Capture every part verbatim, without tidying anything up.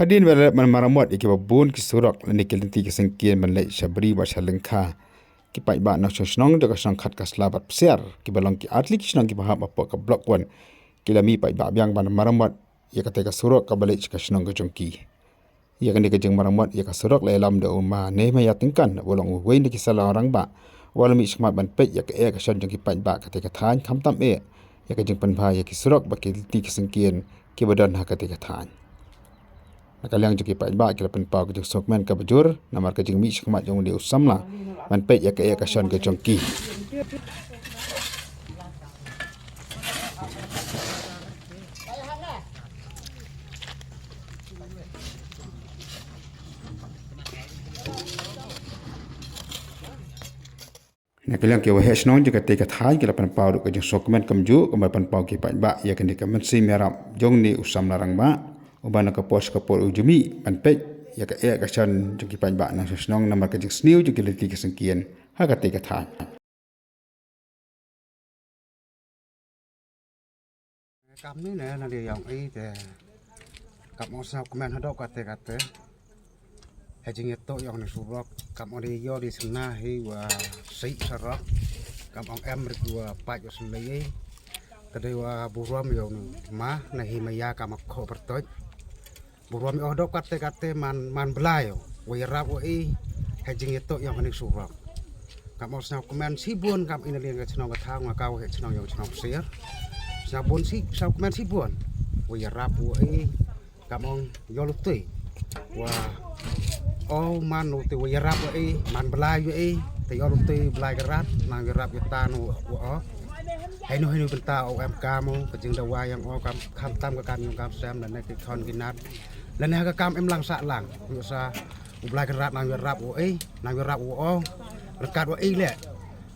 Hadien ba la leh ban maramot ïa kiba bun ki surok lane ki lynti ki syngkien ban leit sha bri bad sha lyngkha, ki paidbah nongshong shnong jong ka shnong Khatkasla bad Psiar, kiba long ki artylli ki shnong kiba hap hapoh ka Block One, ki la mih paidbah biang ban maramot ïa katei ka surok kaba leit sha ka shnong ka jong ki. Ïa kane ka jingmaramot ïa ka surok la ïalam da u Ma Nehmaya Tyngkan, uba long uwei na ki sla rangbah, uba la mih shakhmat ban peit ïa kaei ka shon jong ki paidbah katei ka thaiñ, khamtam eh ïa ka jingpynbha ïa ki surok bad ki lynti ki syngkien kiba don ha katei ka thaiñ. Na ka liang jong ki paidbah, ki la pynpaw ka jingsngewkmen kaba jur namar ka jingmih shakhmat jong une u samla ban peit ïa kaei ka shon ka jong ki. Na ka liang ki waheh shnong jong katei ka thaiñ, ki la pynpaw ruh ka jingsngewkmen kumjuh, kumba la pynpaw ki paidbah ïa kane ka mynsiem ïarap jong une u samla rangbah, uba na ka por sha ka por u ju mih ban peit ïa kaei ka shon jong ki paidbah nongshong shnong namar ka jingsniew jong ki lynti ki syngkien ha katei ka thaiñ. Kam ni ne na dei ïong i te. Kam ong sngewkmen haduh katte katte. Ha jingïatoh ïong une u surok, kam ong dei ïoh dei sna hi wa sih surok. Kam ong em rit wa pait wa shlei. Te dei wa burom ïong ma na hi maya kam ong kho pyrtuit. Burom ïoh dok katte katte man, man blai ïoh. Wa ïarap wa i ha jingïatoh ïong kane ka surok. Kam ong sngewkmen shibun kam i na liang ka shnong ka thaw, nga ka waheh shnong ïong shnong Psiar. Sngewbun shi, sngewkmen shibun. Wa ïarap wa i, kam ong ïoh lutei. Wa, oh, man lutei wa ïarap wa i, man blai wa i, te ïoh lutei Blai Kynrad, nang ïarap ïa ta nu wa, oh. Haino haino bynta o em kam o, ka jingdawa ïong o kam, khamtam ka kam ïong kam sem, lane ki khon ki nat. Lane ha ka kam em lang sah lang. Ïoh sa u Blai Kynrad nang ïarap o ei, nang ïarap o o. Ryngkat o ei leh.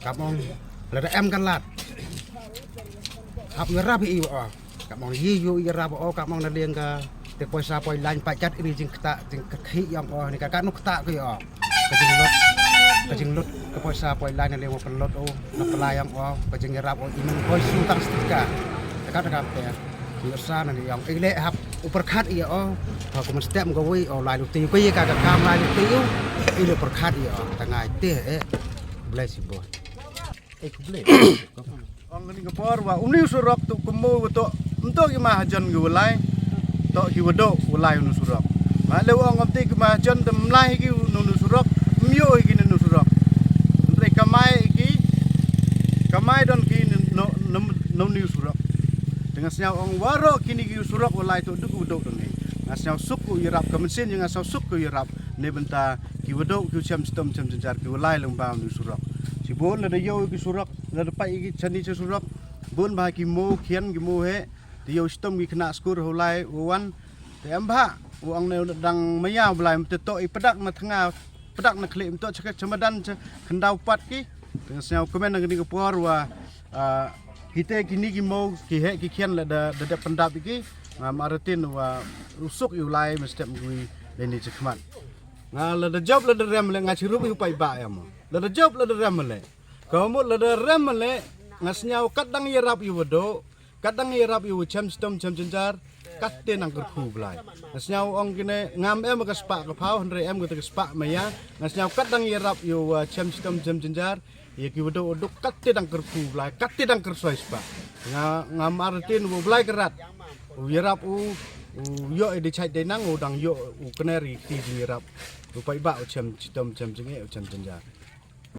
Kam ong lada em ka lad, hap ïarap i o o. Kam ong ïi ïoh ïarap o o, kam ong na liang ka te poisa poi lain pait kat ini jingkta, jingkyrkhi ïong o, ni ka kat nuk kta ko ïong o. Ka jinglut, ka jinglut ka poisa poi lain na liang o pynlut o, na pynlai ïong o, ka jingïarap o i meng poi shu tang setrika. Ka kat ka te. Ïoh sa na ïong i leh hap u pyrkhat ïa o. Ha ku mynstep ka wei o lai lutei ko ïa ka ka kam lai lutei o. I leh pyrkhat ïa o. Tangai te eh. Bless you boy. Eh, khublei. Ong kane ka por wa une u surok to kumno wa to, ym to ki mahajon ki wa lai, to ki wa doh wa lai une u surok. Ma le wa ong ym to ki mahajon te ym lai ki une u surok, ym ïoh ki une u surok. Hynrei kamai ki, kamai don ki no, no, no une u surok. Te nga sngew ong waroh kine ki u surok wa lai to duk u doh don hi. Nga sngew suk u ïarap ka mynsiem, nga sngew suk u ïarap. Ne bynta ki wa doh ki u chem chitom chem jynjar ki wa lai lyngba une u surok. Shibun lada ïoh ki surok, lada pait ki chani cha surok. Bun bha ki mo khian ki mo he. Te ïoh chitom ki khynnah skur ha u lai u wan. Te em bha u ong ne dang maya u Blai, te to i pdak na thnga, pdak na khlieh, to cha, cha madan cha khyndaw pat ki. Te nga sngew kmen na kane ka por wa, ah, kite kine ki mo ki he ki khian lada, da dep pyndap ki. Nga maratin wa u suk i u lai mynstep ngui leni chakhmat. Nga lada jop lada rem le nga chirup ïa u paidbah ïa mo. Lada jop lada rem le. Ka mut lada rem le nga sngew kat dang ïarap ïa u wa doh, kat dang ïarap ïa u wa chem chitom chem jynjar, kat te nang kyrkhu Blai. Nga sngew ong kine ngam em ka spah ka phaw, hynrei em ka te ka spah maya. Nga sngew kat dang ïarap ïa u wa chem chitom chem jynjar, ïa ki wa doh u duk kat te dang kyrkhu Blai, kat te dang kyrsoi spah. Nga, nga maratin u Blai Kynrad u ïarap u, u ïoh i di chait dei nang u dang ïoh u kner i ki jingïarap. U paidbah u chem chitom chem jynge u chem jynjar.